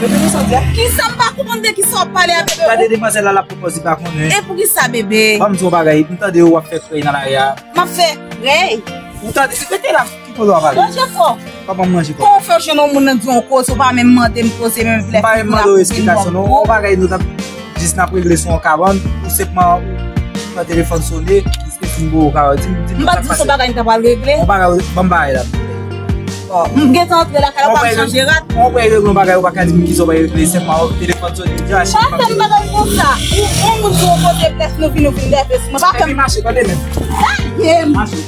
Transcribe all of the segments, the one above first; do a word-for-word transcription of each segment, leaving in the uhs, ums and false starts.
Bebe, sa w di a? Kisa m pa konprann de kisa w ap pale a, bebe? Gade demwazèl la, l ap pwopòz li pa konnen. E poukisa, bebe? Ban m di w yon bagay, m tande w ap fè krèy nan lari a. M ap fè krèy? Ou tande, rete la, ki kote w ap ale? Manje kò. Kòman m manje kò? Kòman w fè jwenn yon moun nan di yon koze, ou pa menm mande m koze, menm lè figi la pou vin bò. M pa menm mande w esplikasyon, non. Yon bagay nou t ap jis n ap regle sou yon kabann, ou senpman ou pran telefòn sone, jiske si m bo w kawòt, di m, di m. M pa t di se yon bagay n ta pral regle. Yon bagay, ban m bagay la. Bon, m gentan antre lakay la, ou pa m chanje rad. Yon bagay regle yon bagay, ou pa ka di m kisa w pral regle, senpman telefòn sone, m di, ah, cheri, m ap fè m bagay konsa. Ou, yon moun di yon koze, lè nou vin, ou vin nève sou mwen, pa fè m. Epi mache, tande menm. Lage m. Mache.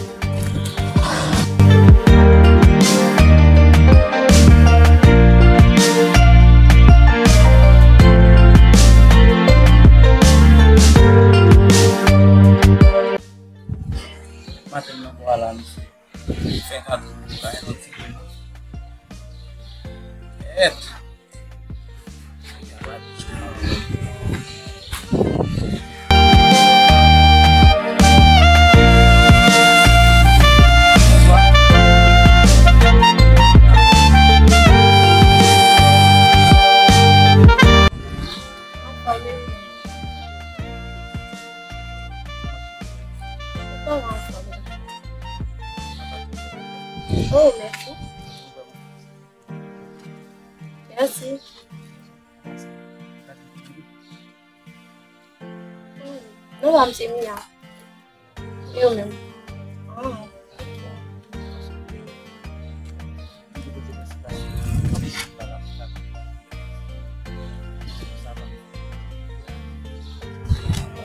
Maten nan bwa la, misye. Fè kat jou, pa gen yon ti grenn. Kèt. Oh, mèsi. Mèsi. Hmm. Non, pa m se Mia. E ou menm? Ah, ok.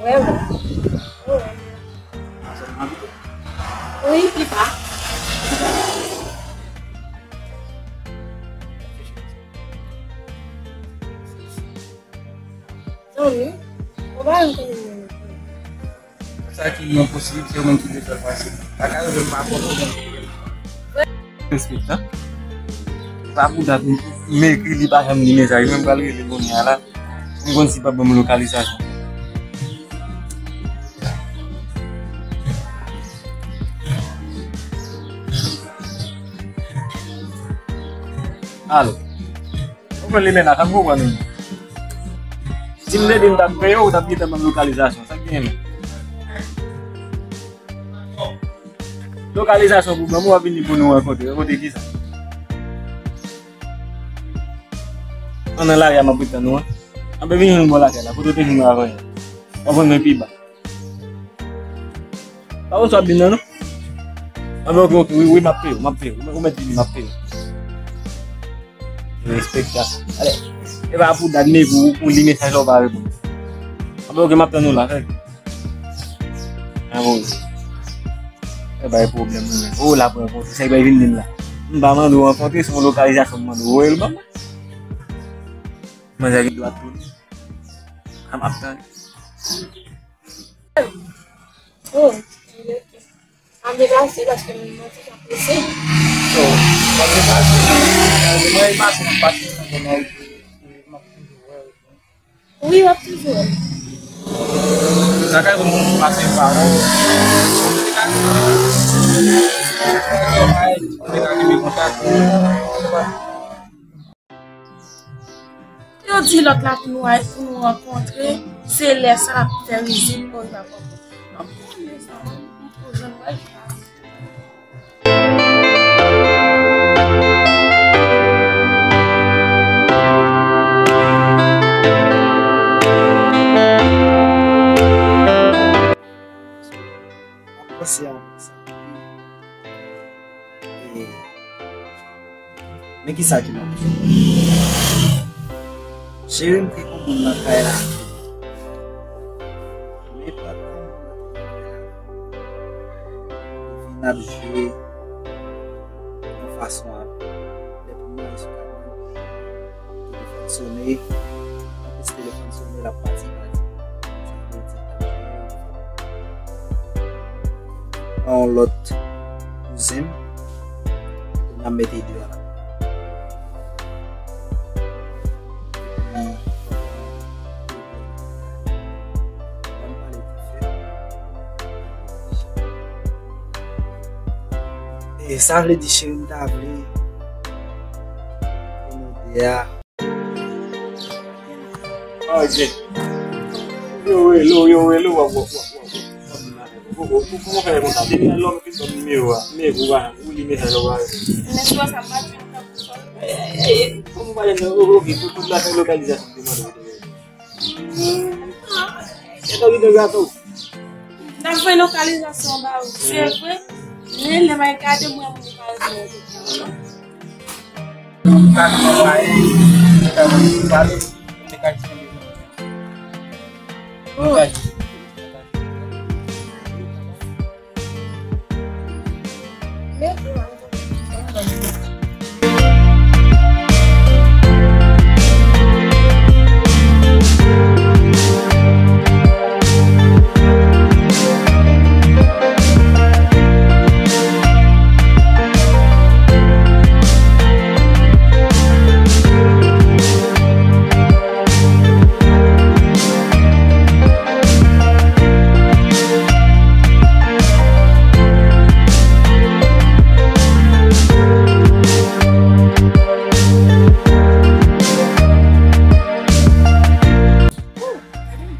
Vrèman. Wi, wi. Wi, pi ba. Zanmi, ou pa janm konnen mwen non plis. Sa ki enposib, se ou menm ki bezwen l pase. Pa ka rive m pa konn ou menm. Respè, an? Se pa pou dat m, m ekri li pa janm li mesaj, mwen m pral rele kounye a la. M konn si l p ap ban m lokalizasyon. Alo. Ou konn li menm la, sa m konprann ou. Si m te di m t ap peye w, ou t ap gentan ban m lokalizasyon. Sa k genyen menm? Lokalizasyon pou ban m, w ap vin di pou nou rankontre. Rankontre kisa? An nan lari a m ap ret tann ou an. Anben vin jwenn m bò lakay la, kote w te jwenn mwen avan yè. W ap jwenn mwen pi ba. Pa konn sa w ap di m nan, non? Anben, oke, oke, wi, wi, m ap peye w, m ap peye w. Ou mèt vini, m ap peye w. Respekta. Ale, e pa pou dat, men pou, pou li mesaj la, ou pa reponn. Anben, oke, m ap tann ou la, fèk. Anben, wi. E bay pwoblèm, wi, men. O, la pran kontre, se bay vin di m la. M pa mande w rankontre, se yon lokalizasyon m mande w, ou voye l ban mwen. Manzè gen dwa tounen. A m ap tann. Oh, ok. A m deplase paske m nan ti jan prese. So, w ap deplase. Mwen pase, m ap pase nan zòn nan, m ap toujou wè w. Wi, w ap toujou wè m. Sa ka rive m pase pa wè w. Yo di lòt la pou nou al, pou nou rankontre, se lè sa l ap fè rizib, o, l ap rankontre. Mwen konnen sa, mwen, mwen twò jèn, mwen. Mwen panse a sa. E, men kisa ki manke? Cheri, m te konprann nan kay la. Men pa t konprann nan kay la. Li vin ap jwe yon fason avè m. Depi m ale sou kabann, telefòn sone, anplis telefòn sone, l ap pati, pati. Sa vle di, l ap pran yon lòt kouzen m, kounye a m mete deyò la. Epi, ban m pale tou fè. E sa vle di, cheri, m ta vle pou nou de a. Ok. Yo rele w, yo rele w, w ap, w ap, w ap, w ap, w ap di m afè. Kòman w fè konsa? Depi lè lòm fin ban m nimewo a, men ou pa janm ou li mesaj ou pa reponn. Men se pa sa, m pa t jwenn tankou sa. Kòman w pa jwenn tankou? Ok, tout, tout la fè lokalizasyon m te mande w te fè. E tankou de gato. N ap voye lokalizasyon ba ou. Se vre, men lè m al gade, m wè moun pa reponn.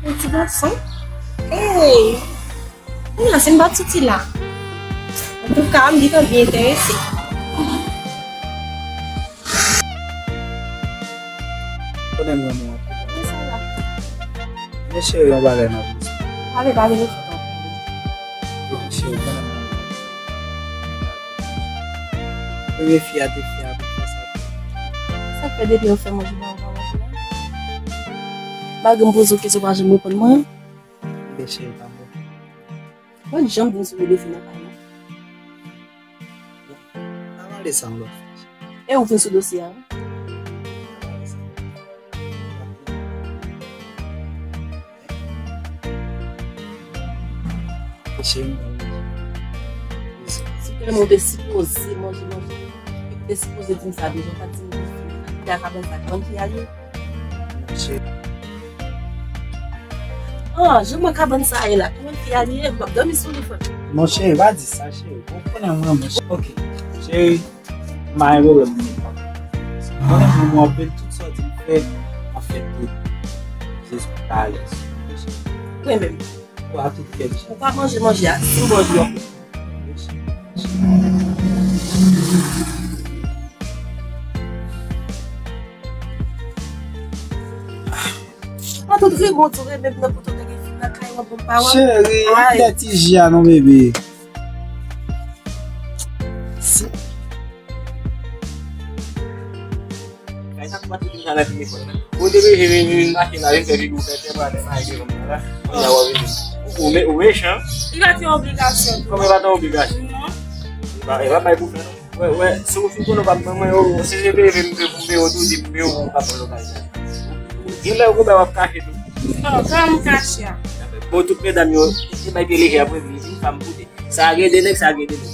Yon ti gason. Hey! Kounye a, si m pa t soti la. Antouka, m gentan byen enterese. Konnen m renmen w anpil. Kòman sa va? Mon cheri, yon bagay m ap di. Pale, pale, reflechi. Reflechi, konnen m renmen w. Premye fi a te fè a pou fè sa. Sa k fè depi yo fè manje ba ou pa manje la? Malgre m poze w kesyon, w pa janm reponn mwen. Bebe cheri pa bon. Mwen janm vin sou telefòn nan kay la. N a pale sa yon lòt fwa. E ou vin sou dosye a, wi. Cheri, m pa manje. Si te mwen te sipoze manje, manje, ou te sipoze di m sa deja, ou pa t di m. Ou te a kabann sa, kabann ki alye. Cheri. Ah, jan mwen kabann sa ye la, kabann ki alye, m ap dòmi sou li frè. Monchè, pa di sa, cheri. Ou konnen mwen, monchè. Ok, cheri. M pa gen pwoblèm pou mwen. Mwen menm, mwen anpil tout sa w di m fè, an fèt, tou. Jis pou ta alèz. Mwen menm. Ou a tout kè m. Ou pa manje manje a, si m ba w di w. An tout vrè, bon, tou renmen m nan, poutan te gen fi nan kay, w ap ban m pawòl. Cheri, lè ti ji a non, bebe. Si. Kay sa, m pa t vin nan telefòn nan. Ou te bezwen vin, vin mache la, vin fè figi w fè tè, prale mache devan m la. Kounye a w ap vini. Ou, ou me-, ou mechan. Li pa t yon obligasyon. Kòman li pa t yon obligasyon? Non. E pa, e pa bay pou fè, non. Wè, wè, si w fin konnen w p ap ban mwen yo, si se vle vle m vle pou m peye w tou, di m peye w, ou p ap ban lokal sa. Gen lè ou konn w ap kache tou. Non, kòman m kache a? Bon, tout medam yo, se bay pye leje apre, vin fanm koute. Sa gen de nèg, sa gen de nèg.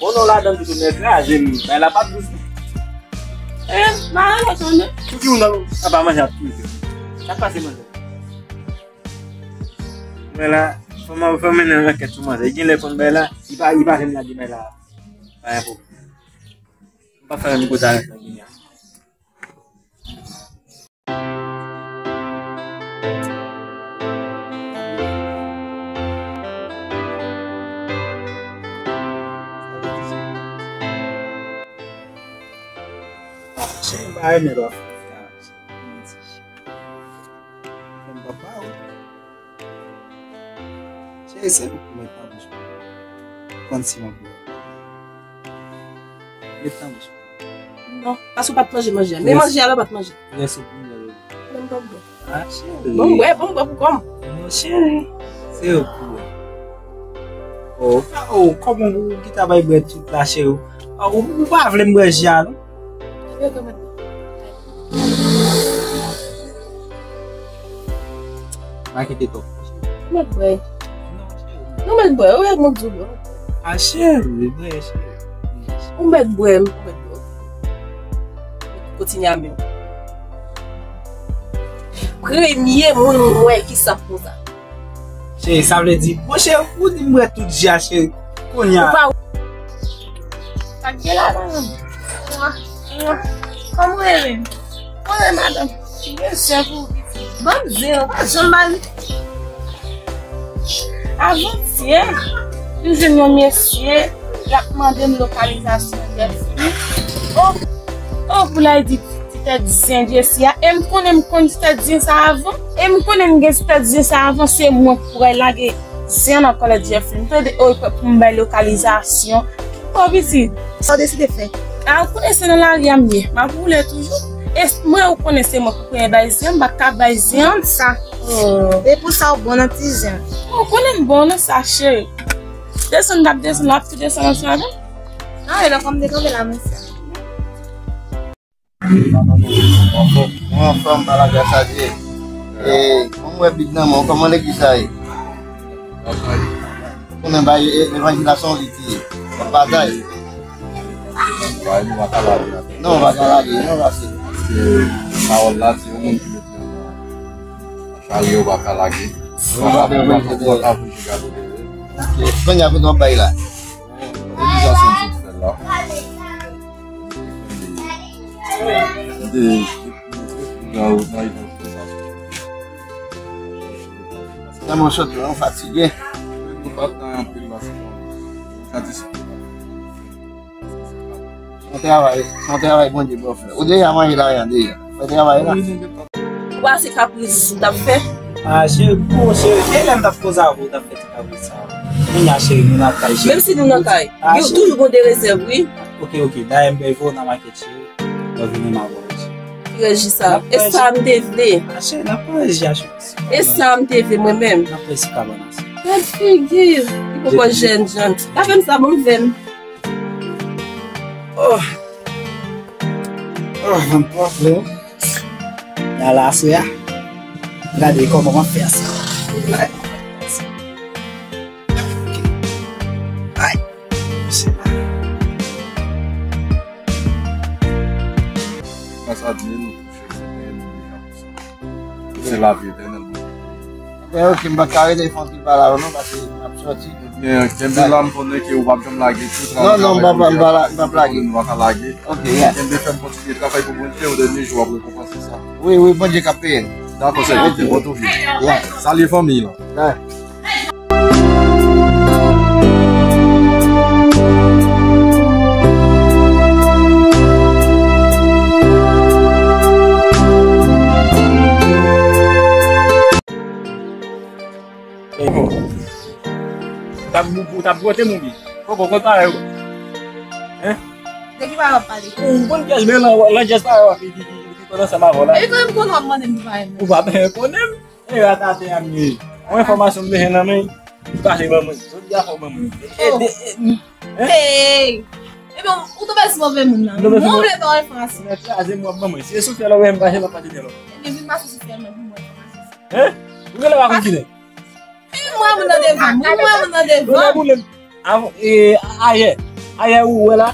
Bon, non, ladan tout nèg kraze m, bay la p ap dous non. E, mare lòt non. Tout moun nan, sa pa manje ap touye. Sa k pase manje? Mwen la, fò m, fò m mennen yon ankèt sou manzè. Gen lè konn bay la, li pa, li pa janm lage bay la. Pa gen pwoblèm. M pa fè yon gwo talè sa kounye a. Cheri, m pa renmen lè w ap fè sa. Fè m pa ba ou. Cheri, se ou ki met nan bouch mwen. Konn si mwen bwè. Met nan bouch mwen. Non, paske w pa t manje manje a. Men manje a la w pa t manje. Lè se pou mwen. Mwen m p ap bwè. Ah, cheri. Bon, m bwè, bon, m bwè pou kò m. Non, cheri. Se ou ki bwè. Oh, oh, kòman ou ki ta bay bwè tout la, cheri? Ah, ou, ou pa vle m bwè ji a, non? Makete twòp. Ou mèt bwè. Non, cheri. Non, mèt bwè. Ou wè mwen di w bwè. Ah, cheri, bwè, cheri. Ou mèt bwè, ou mèt bwè. Kontinye a menm. Premye moun mwen wè ki sap konsa. Cheri, sa vle di, monchè, ou di m bwè tout ji a, cheri. Kounye a. Ou pa. Sa k gen la, la. Kòman w ye menm? Konnen madanm, ki bezwen pou ban m zen, pa janm ba li. Avantyè, m jwenn yon mesye, l ap mande m lokalizasyon Jeffrey. Oh, oh, pou l al di ti tèt zen Jesi a. E m konnen m konn ti tèt zen sa avan. E m konnen m gen ti tèt zen sa avan, se mwen k pral lage zen nan kòlèt Jeffrey. M tande, oh, pou m bay lokalizasyon. Oh, pitit. Sa w deside fè? A, ou konnen se nan lari a m ye. M ap woule toujou. E s-, mwen, ou konnen se mwen ki premye bay zen, m pa ka bay zen. Konn sa. Oh. E pou sa w bon nan ti zen. Ou konnen m bon nan sa, cheri. Desann, m ap desann, l ap tou desann ansanm avè m. A, e lè kòm te kanpe la, mwen sa. Mwen anfòm, pa lagras a Dye. E, mwen wè bib nan men w, kòman legliz la ye? Konnen bay e-, levanjil la se yon lit li ye. Batay. Bay nou pa ka lage la. Non, pa ka lage, non, pase. Paske pawòl la, se yon moun ki met nan chari, yo pa ka lage. Ou pa ka, ou pa ka, ou pa ka voye gade. Ok, kounye a kote w ap bay la? Legliz la se yon ti fè la. De, de, de, de, de, de, de, de, de, de, de, de, Sa mwen sot la, mwen fatige. Nou pa t nan anpil la, se yon kantis. Se yon travay, se yon travay Bondye ba w fè. Ou deja manje la, deja. Fè travay la. Ou pa se kapris ou t ap fè? A, cheri, bon, cheri, e lè m t ap koze avè w, w t ap fè ti kapris sa. Kounye a, cheri, nou nan kay, cheri. Menm si nou nan kay, gen toujou gon de rezèv, wi. Ok, ok. Dayè, m pral voye w nan makèt, cheri. Mwen vini m ap manje. Ki rèji sa? E sa m te vle. Mache, n ap manje a chou. E sa m te vle mwen menm. N ap manje sou kabann ase. Gad figi. Li poko jèn, jèn. Pa fè m sa, ban m vè m. Oh. Oh, m pa vle. Nan lase a. Gade kòman m ap fè sa. Ay. Ay. Gras a Dye, nou touche kote nou deja pou sa. Se lavi etènèl. Ebyen, ok, m pa ka rete fè yon ti pale avè w non, paske m ap sòti. Ebyen, kenbe la, m konnen ke ou p ap janm lage tou. Non, non, m pa, m pa, m pa la-, m p ap lage. Nou pa ka lage. Ok, yeah. Kenbe fèm, kontinye travay pou Bondye, yon dènye jou w ap rekonpanse sa. Wi, wi, Bondye k ap peye n. Dakò, sèvitè, bon tou vini. Yeah. Salye fanmi la. Yeah. Ou t ap, ou t ap bwote m oubyen? Poko konn parèy ou. Hein? De ki parèy w ap pale? Ou konn pyès men lan, lan jès parèy w ap ki, ki, ki, ki konn ansanm avè w la. Epi konnen m konnen w ap mande m pou parèy mwen. Ou pa byen konnen m. E ratatè a m ye. Yon enfòmasyon m bezwen nan men. Li pase ban mwen. Jodi a fò ban mwen. E, e, e, hey! Ebyen, ou tonbe sou move moun nan. Ou tonbe sou move moun. Mwen vle ba w enfòmasyon. Mwen kraze m w ap ban mwen. Si e sou fyèl ou wè m pase, m ap pase fyèl ou. Ebyen, vin pase sou fyèl mwen pou mwen enfòmasyon. Hein? Ou genlè pa konn kilè. Wi, m wè moun nan devan m. Wi, m wè moun nan devan m. Avan, e, ayè. Ayè ou wè la.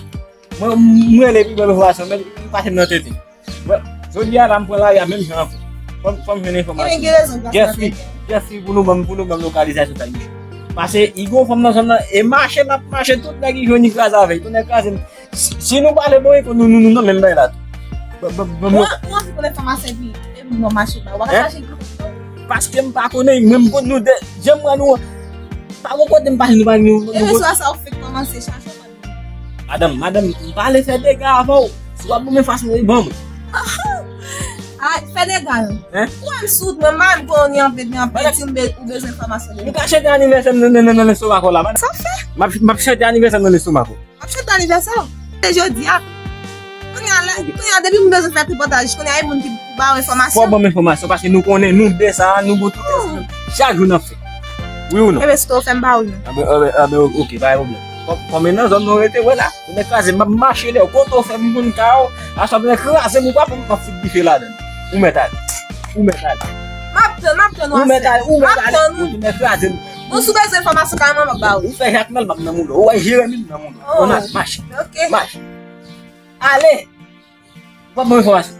Mwen, m rele pi bèl enfòmasyon, men li pase m nan tete. Bon, jodi a la, m pran lari a menm jan ankò. Fò m, fò m jwenn enfòmasyon. Ebyen, gen rezon, Jeffrey, Jeffrey, pou nou ban m, pou nou ban m lokalizasyon sa Igo. Paske Igo, fanm nan zòn nan, e mache, n ap mache, tout nèg Igo ni kraze avè l. Tout nèg kraze m. Si, si nou pale bon, e pou nou, nou, nou nan menm bagay la tou. Bon, bon, bon, bon. Ou anvi konn enfòmasyon epi, epi nou mache ba. Ou pa ka chache pou. Paske m pa konnen, mwen m konn nou de, jan m wè nou, pa gon kote m pase nou pa nou. Epi sou sa ou fèk kòmanse chache. Madanm, madanm, m pa vle fè dega avè w. Si w ap ban mwen enfòmasyon, ban mwen. Ay, fè dega non. Hein? Ou wè m sou wout mwen, m pa menm konnen anpil, men anpil, si m be-, ou bezwen enfòmasyon de mwen. Nou ka chante anivèsè m nan, nan, nan, nan lestomak ou la, madanm. Sa w fè? M ap, m ap chante anivèsè m nan lestomak ou. M ap chante anivèsè w. Se jodi a. Kounye a, lè, kounye a, depi m bezwen fè tripòtaj, kounye a, e moun ki pou ba w enfòmasyon. Fò w ban m enfòmasyon, paske nou konnen, nou de sa, nou gon tout. Oh. Chak jou n ap fè. Wi ou non? Ebyen, si w fè m ba ou non. Anben, anben, anben, ok, pa gen pwoblèm. Kòm, kòm e nan zòn nou rete, wè la. Ou nèk kraze, m ap mache lè, kote w fè m konn ka w, aswè m nèk kraze m, ou pa pou m ap fout dife ladan. Ou mèt ale. Ou mèt ale. M ap tann, m ap tann ou. Ou mèt ale, ou mèt ale. M ap tann ou. Ou nèk kraze m. Bon, si w bezwen enfòmasyon, kay mwen, m ap ba ou. Ou fè Jakmèl, m ap nan mouda w. Ou wè Jeremi, m nan mouda w. Oh. Ann al, mache. Ok. Mache. Ale. Ou p ap ban m enfòmasyon.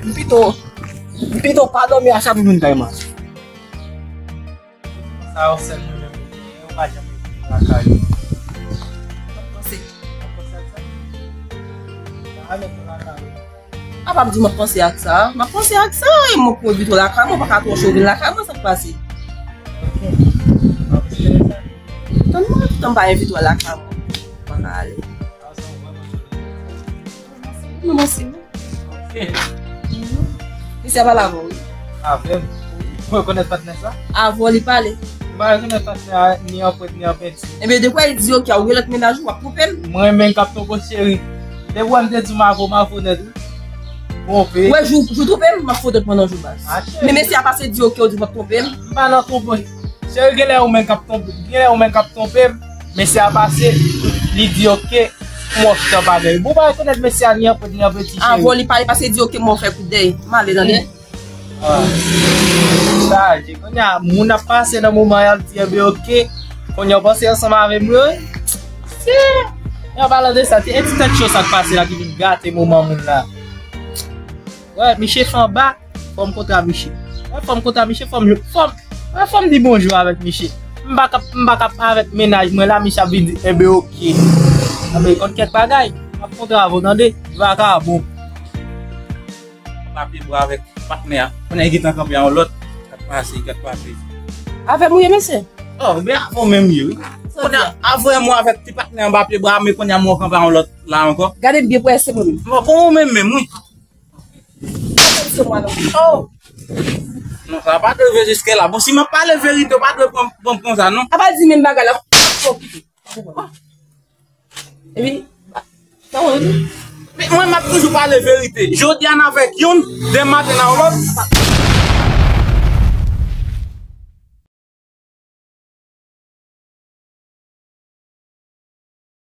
M pito, m pito pa dòmi a sa pou vin kay mwen. Sa yo sèl mwen menm ou genyen, ou pa janm lakay ou. Sa w panse? Sa w panse ak sa? Al met mwen lakay ou. A pa m di m ap panse ak sa. M ap panse ak sa, e mwen pou envite w lakay mwen, ou pa ka twò cho vin lakay mwen, sa k pase? Ok. M ap espere sa. Tann mwen, toutan m pa envite w lakay mwen, ou pa ka ale. Sa, sa, w vrèman cho. Non, mèsi. Ok. Misye ap pale avè w, wi. Avè m? Ou rekonèt patnè sa? Avè w li pale. M pa rekonèt patnè a ni an pwent ni an penti. Ebyen, de kwa li di, ok, ou gen lòt mennaj ou, w ap twonpe m? Mwen menm k ap twonpe w, cheri. Depi w wè m te di w m avè w, m avè w nèt, wi. Twonpe. Wè, jou, jou twonpe m, m ap fout ou pandan jou baz. Ah, cheri. Men mesye a pase di, ok, ou di w ap twonpe m. M pa nan twonpe. Cheri, genlè ou menm k ap twonpe, genlè ou menm k ap twonpe m. Mesye a pase, li di, ok, m wè w chita bagay. Bon, pa rekonèt mesye a ni an pwent ni an penti, cheri. Avè w li pale, pase di, ok, m wè w fè kout dèyè. M ale, tande. Ah, sa, je konnen moun ap pase nan moman y ap di, enben, ok. Kounye a w panse ansanm avè m, wi. Si. An palan de sa, e ti tèt cho sa k pase la ki vin gate moman moun la. Wè, miche fè anba. Fò m kontre a miche. Wè, fò m kontre a miche, fò m, fò m, wè, fò m di bonjou avèk miche. M pa k ap, m pa k ap avèk mennaj mwen la, miche ap vin di, enben, ok. Enben, konn kèk bagay, m ap kontre avè w, tande, vakabon. Anba pye bwa avèk patnè a. Kounye a, li gentan kanpe a yon lòt. Gad pase, gad pase. Avè m ou ye, mesye? Oh, men avè w menm ye, wi. Kounye a, avè m ou avèk ti patnè anba pye bwa, men kounye a, m wè w kanpe a yon lòt la ankò. Gade m byen prese mwen menm. Bon, bon, ou menm menm, wi. Oh! Non, sa pa dwe rive jiske la. Bon, si m ap pale verite, ou pa dwe pran, pran, pran sa, non. A pa di menm bagay la. Epi, sa w di? Men mwen, m ap toujou pale verite. Jodi a, n avèk youn, demen maten, n a yon lòt.